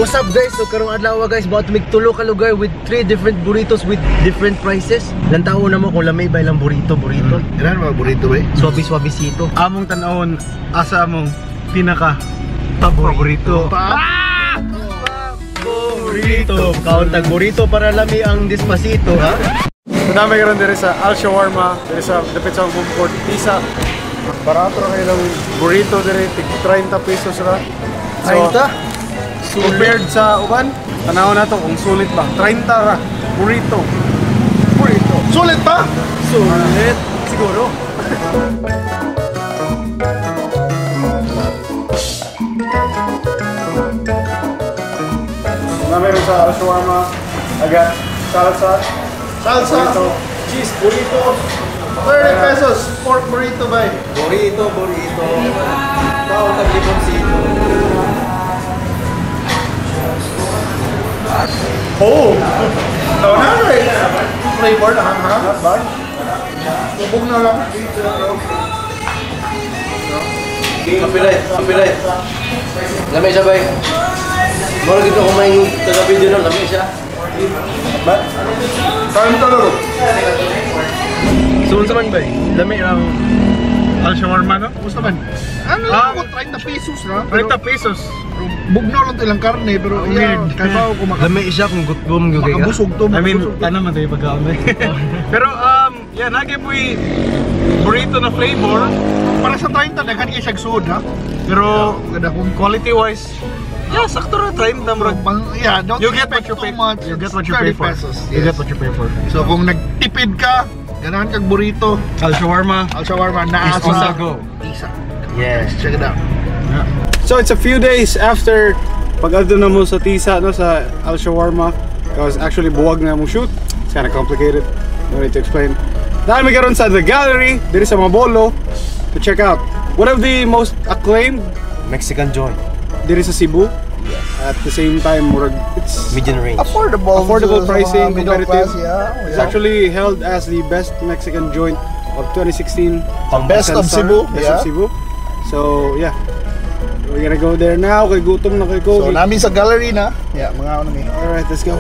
What's up, guys? So karong adlaw, guys, buhat mig tulo ka lugar with three different burritos with different prices. Lantaw na mo kung lami ba ilang burrito, burrito. Ganahan mga burrito ba? Swabe swabecito. Among tan-awon asa among pinaka paborito. Burrito. Kauntag burrito para lami ang Despacito, ha? So dami karon diri sa Al Shawarma, diri sa dapit sa home court, Tisa. Barato ra kayo lang burrito diri, tig 30 pesos ra. So, 30? Compared sa uban, tanaw na to kung sulit ba. 30 ra burrito. Burrito. Sulit ba? Sulit. Siguro. Dami rin sa Al Shawarma. I got salsa, Salsa, burrito, cheese burrito. 30 pesos, pork burrito ba? Burrito, burrito. Kauntag limoncito. Oh! No, na right. Flavor na ha? Not bad. Tubog na lang. Kapilay, kapilay. Lami siya, bay. Mura gito kumain yung taga-video nun, lami siya. Ba? Kain talaga. So, unsa man, bay? Lami ang Al Shawarma, no? Kumusta man? Ano Ah. lang ako, 30 pesos na. 30 pesos. Bugnaw lang to ilang karne, pero yeah, Weird. kaya ba ako Lami siya kung gutom gyud kay ka. makabusog to. I mean, Makabusog to. tanan man tayo pagkaon eh. Pero yeah, nagi po'y burrito na flavor, Para sa 30, daghan kay siyag suod, ha? pero Maganda kung quality wise, yeah, sakto ra 30 murag. Yeah, don't You get what expect you pay. too much. You get It's what you pay 30 for. pesos. You Yes. get what you pay for. So kung nagtipid ka, ganahan kag burrito, Al Shawarma. Al Shawarma naa Is on sa the go. Tisa. Yes. Check it out. So it's a few days after pag-adto na mo sa Tisa, no, sa Al Shawarma, because actually buwag na mo shoot. It's kind of complicated. No need to explain. Dahil may karon sa The Gallery, diri sa Mabolo, to check out one of the most acclaimed Mexican joint. diri sa Cebu. At the same time, murag it's Median range. Affordable. Affordable sa mga pricing, middle competitive. class, yeah. It's actually held as the best Mexican joint of 2016. Best of Star, Cebu, Best yeah. of Cebu. So yeah, we're gonna go there now. Kay gutom na kay So Kobe. namin sa gallery na. Yeah, mga ano ni. All right, let's go.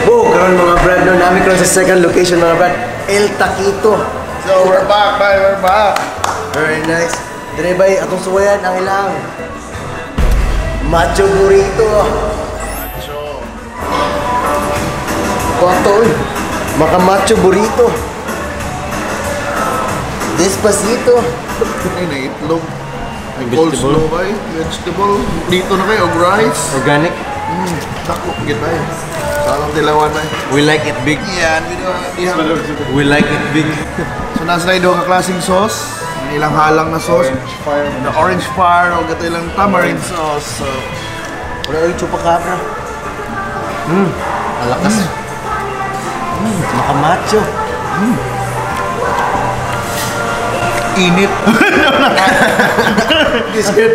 Bo, karon mga brad, no, nami karon sa second location, mga brad, El Taquito. So we're back, bye, we're back. Very nice. Dire bay, atong suwayan ang ilang macho burrito. Macho. Kwato, oy. Maka macho burrito. Despacito. Ay, na itlog. May coleslaw ba eh? Vegetable. Dito na kayo, og rice. Organic. Dako, gid ba eh? Salang tilawan ba eh? We like it big. Yan, diha. We like it big. So nasa na yung ka klaseng sauce. Ang ilang halang na sauce. Orange fire. The orange fire o gato ilang tamarind sauce. So, Wala yung chupacabra. Ang lakas. Maka macho. Init.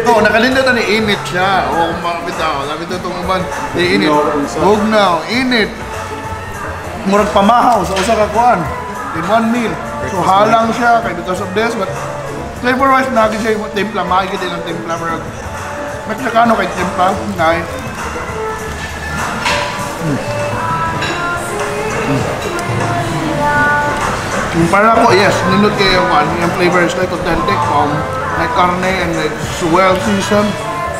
Oh, nakalindot na ni init siya. O kung mga bitaw, sabi ito itong uban, di init. Bugnaw, init. Murag pamahaw sa usa ka kuan. In one meal. So halang siya kay because of this, but flavor wise na siya yung timpla, maigi din ang timpla murag Mexicano kay timpla, nay. Yung para ko, yes, nindot kayo yung kuan, yung flavor is like authentic, like karne and like well seasoned,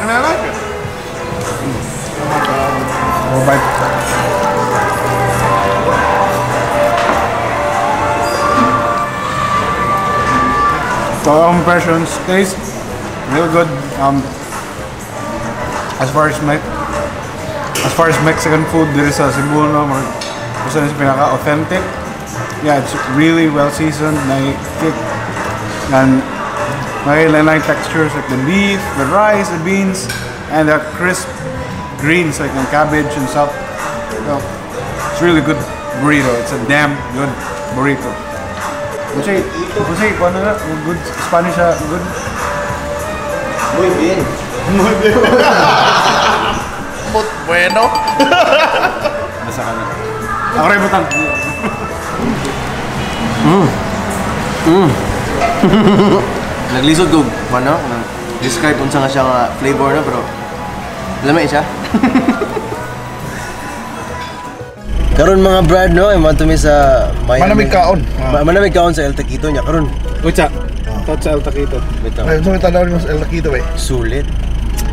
and I like it. Oh, bye. So impressions, taste real good. As far as Mexican food diri sa Cebu, no, murag usa ni sa pinaka authentic. Yeah, it's really well seasoned, na kick and may nice textures like the beef, the rice, the beans, and the crisp greens like the cabbage and stuff. So it's really good burrito. It's a damn good burrito. Unsay kuan na good Spanish siya, good. Muy bien. Muy bien. Bueno. Basta ka na. Ako rin butang. Naglisod ko, ano? Describe unsa nga siya nga flavor na pero lamay siya. Karon mga brad no, ay to mi sa Miami. Manamig kaon. Manamig kaon sa El Taquito niya karon. Ucha. Thoughts sa El Taquito. Bitaw. Ay, unsa may tanaw nimo sa El Taquito eh? Sulit.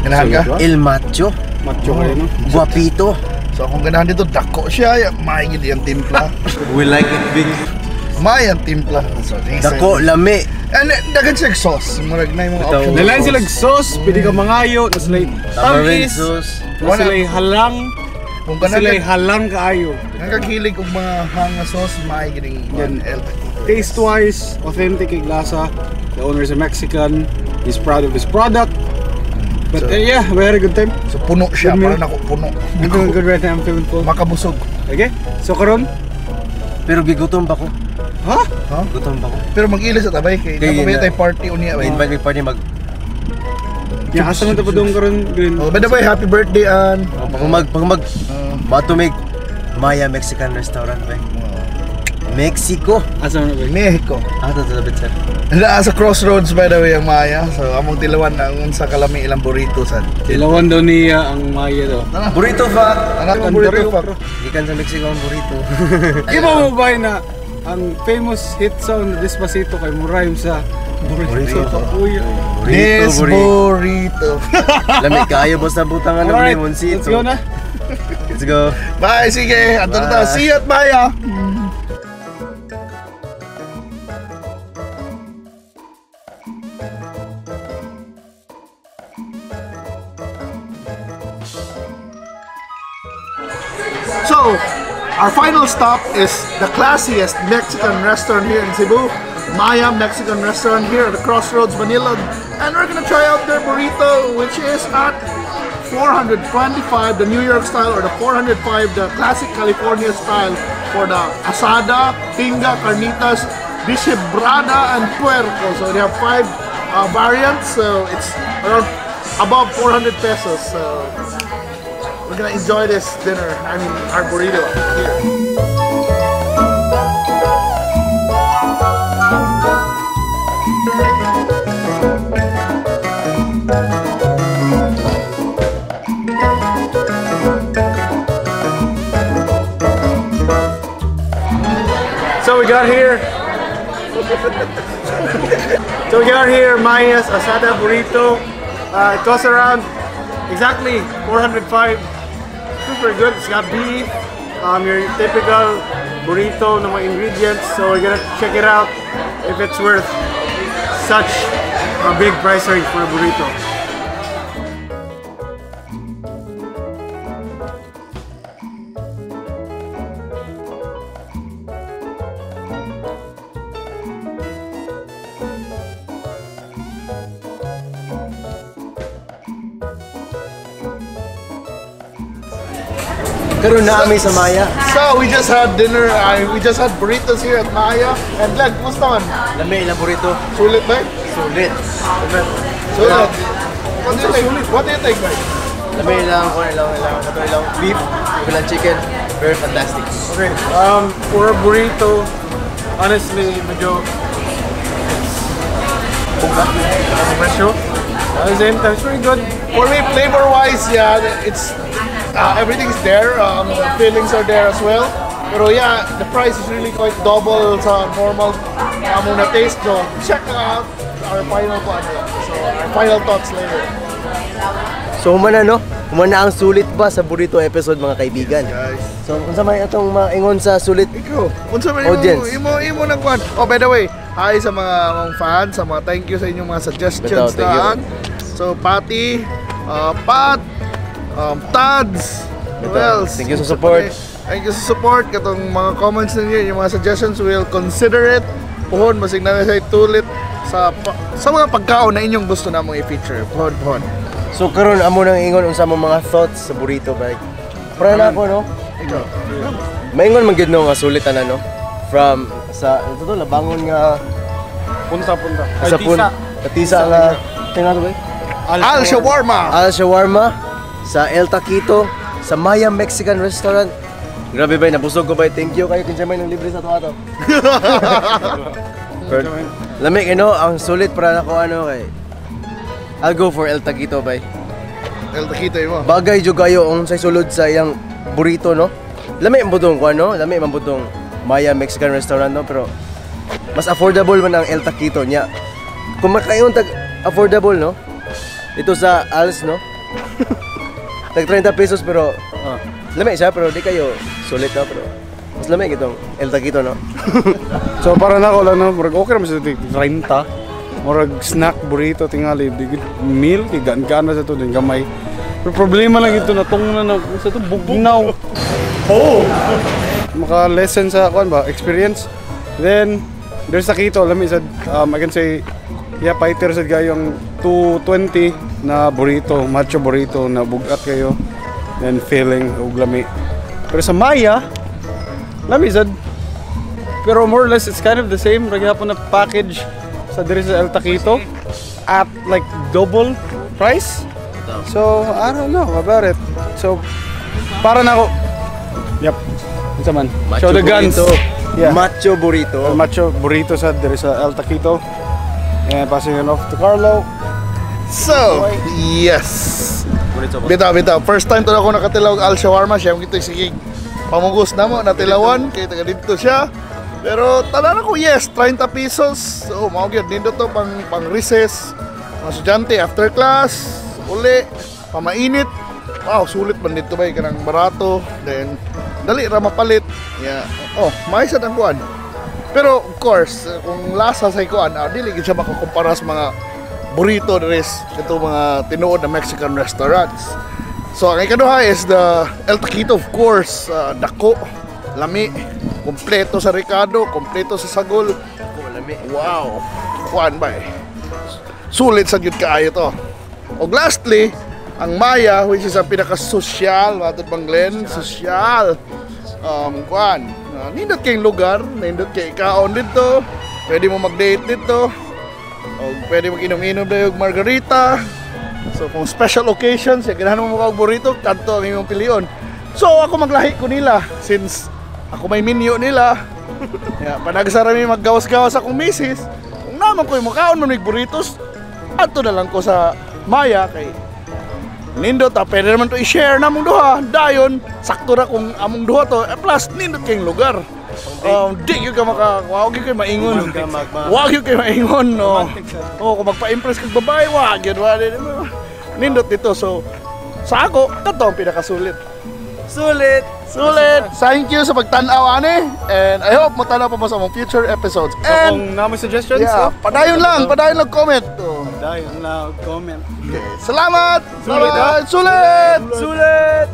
Ganahan ka? El Macho. Macho kayo no. Guapito. So akong ganahan dito dako siya, maay gid ang timpla. We like it big. Maay ang timpla. So, Dako lami. And daghan siya sauce. Murag na yung mga Bitaw. option. Nalain sila sauce, pwede ka mangayo, na sila Tamarind tamis, sauce. na sila halang, Kung na sila ganahan halang kaayo. Nagkakilig og mga hanga sauce, maay gid ang El Taquito. Taste wise, authentic kay lasa. The owner is a Mexican. He's proud of his product. But So- yeah, we had a good time. So puno siya, Good meal. para nako puno. I'm doing good right now. I'm feeling full. Makabusog. Okay? So karon, Pero gigutom pa ko. ha? Gutom pa ko. Pero mag-ilis sa tabay kay Kay napabaya na- tayo party unya bay. Invite me party mag Yeah, asa man ta padung karon, Green? Oh, by the way, happy birthday an. pag mag matumig Maya Mexican restaurant ba. Mexico. Asa man ba? Mexico. Ah, to to sir. Naa sa crossroads by the way ang Maya. So among tilawan ang unsa kalami ilang burrito sad. Tilawan daw niya ang Maya daw. Burrito fuck. Anak ang burrito fuck. Gikan sa Mexico ang burrito. Di ba mo ba na ang famous hit song na Despacito kay mo rhyme sa burrito? Burrito. Uy. Burrito, This burrito. burrito. Lami kayo boss na butang ano Alright, limoncito. let's go na. Let's go. Bye, sige. Ato na ta. Bye. See you at Maya. So, our final stop is the classiest Mexican restaurant here in Cebu, Maya Mexican Restaurant here at the Crossroads, Manila. And we're gonna try out their burrito, which is at 425, the New York style, or the 405, the classic California style for the asada, tinga, carnitas, deshebrada, and puerco. So they have 5 variants, so it's around above 400 pesos. So we're gonna enjoy this dinner, I mean our burrito here. So we got here. So we got here Maya's asada burrito. It costs around exactly 405. Super good. It's got beef, your typical burrito, no mga ingredients. So we're gonna check it out if it's worth such a big price range for a burrito. Karon na kami sa Maya. So we just had dinner. We just had burritos here at Maya. And Leg, kumusta man? Lami ilang burrito. Sulit ba? Sulit. Sulit. What do you think? What do you think, mate? Lami ilang kuan ilang ilang kato ilang beef, ilang chicken. Very fantastic. Okay. For a burrito, honestly, medyo it's presyo. At the same time, it's pretty good. For me, flavor-wise, yeah, it's everything's there. The fillings are there as well. Pero yeah, the price is really quite double sa normal muna taste. So check out our final ano lang. So our final thoughts later. So humana no? Humana ang sulit ba sa burrito episode mga kaibigan? Guys. So unsa may atong maingon sa sulit? Ikaw, unsa man Audience. imo nang kwan. Oh, by the way, hi sa mga fans, sa mga thank you sa inyong mga suggestions Bitaw, thank you. daan. So Patty, Pat, Tads, who Bitaw, else? thank you sa support. Thank you sa support. Katong mga comments ninyo, yung mga suggestions, we'll consider it. Puhon, masig na sa tulit sa mga pagkaon na inyong gusto namong i-feature. Puhon, puhon. So karon amo nang ingon unsa mo mga thoughts sa burrito ba? Para na ako no. Ikaw. Maingon man gyud no nga sulit ana no. From Sa ito to, Labangon nga Punta, punta. Ay, sa pun Tisa. Tisa nga tingnan to ba? Al Shawarma. Al Shawarma, sa El Taquito, sa Maya Mexican Restaurant. Grabe ba, nabusog ko ba? Thank you kayo kung may nang libre sa ato ato. Pero, lamig, ano, ang sulit para nako ano kay I'll go for El Taquito bay. El Taquito mo. Bagay jud kayo ang sa sulod sa iyang burrito, no? Lami man pudong ko ano, lami man pudong Maya Mexican Restaurant, no, pero mas affordable man ang El Taquito niya. Kung makayon tag affordable, no? Ito sa Al's, no? Tag 30 pesos pero lami siya pero di kayo sulit, no, pero mas lami itong El Taquito, no? So para nako lang no, murag okay ra man sa 30. Murag snack burrito tingali, di gud meal kay gaan-gaan sa to din gamay. Pero problema lang ito natong na na sa to bugnaw. Oh. Maka lesson sa kuan ba, experience. Then there's Taquito, lami sa I can say yeah, fighter sad kayo ang 220 na burrito, macho burrito na bugat kayo. Then filling ug lami. Pero sa Maya, lami sad. Pero more or less, it's kind of the same. Ra gihapon na package sa diri sa El Taquito at like double price. So, I don't know about it. So, para na ako. Yep. Unsa man? Show the guns. Burrito. Yeah. Macho burrito. El Macho burrito sa diri sa El Taquito. And passing it off to Carlo. So, yes. Burrito ba? Bitaw, bitaw. First time to ako nakatilaw og Al Shawarma. Siya kita sige pamugos na mo natilawan kay taga dito siya. Pero tanan ako yes, 30 pesos. So, mao gyud nindot to pang pang recess. Mga estudyante after class, uli, pamainit. Wow, sulit man dito ba kanang barato. Then dali ra mapalit. Yeah. Oh, may sad ang kuan. Pero of course, kung lasa sa kuan, dili gid siya makakumpara sa mga burrito diri ito mga tinuod na Mexican restaurants. So ang ikaduha is the El Taquito, of course, dako, lami, kompleto sa rekado, kompleto sa sagol. Lami. Wow. Kuan ba eh. Sulit sa gyud kaayo to. Og lastly, ang Maya, which is ang pinaka-social, matod bang Glenn? Social. Kuan, nindot kayong lugar, nindot kay kaon dito, pwede mo mag-date dito, o pwede mo inom-inom dayo og margarita. So kung special occasions, ya ganahan mo og burrito, kadto ang imong pilion. So ako maglahi ko nila since ako may menu nila. Ya, panagsara mi maggawas-gawas akong misis. Kung naman ko makaon man mig burritos, adto na lang ko sa Maya kay nindot ah, pwede naman to i-share na among duha. Dayon, sakto ra kung among duha to. Eh, plus, nindot kayong lugar. Di gyud ka maka, wa gyud kay maingon. Wa gyud kay maingon, no. Oh, kung magpa-impress kag babae, wa gyud wa. Nindot dito. So, sa ako, kato ang pinakasulit. Sulit! Sulit! Thank you sa pagtan-aw ani and I hope motanaw pa mo sa among future episodes. So And kung naa may suggestions, yeah, no? padayon lang comment. Oh. Padayon lang comment. Okay. Salamat! Sulit, Salamat! Sulit! Sulit!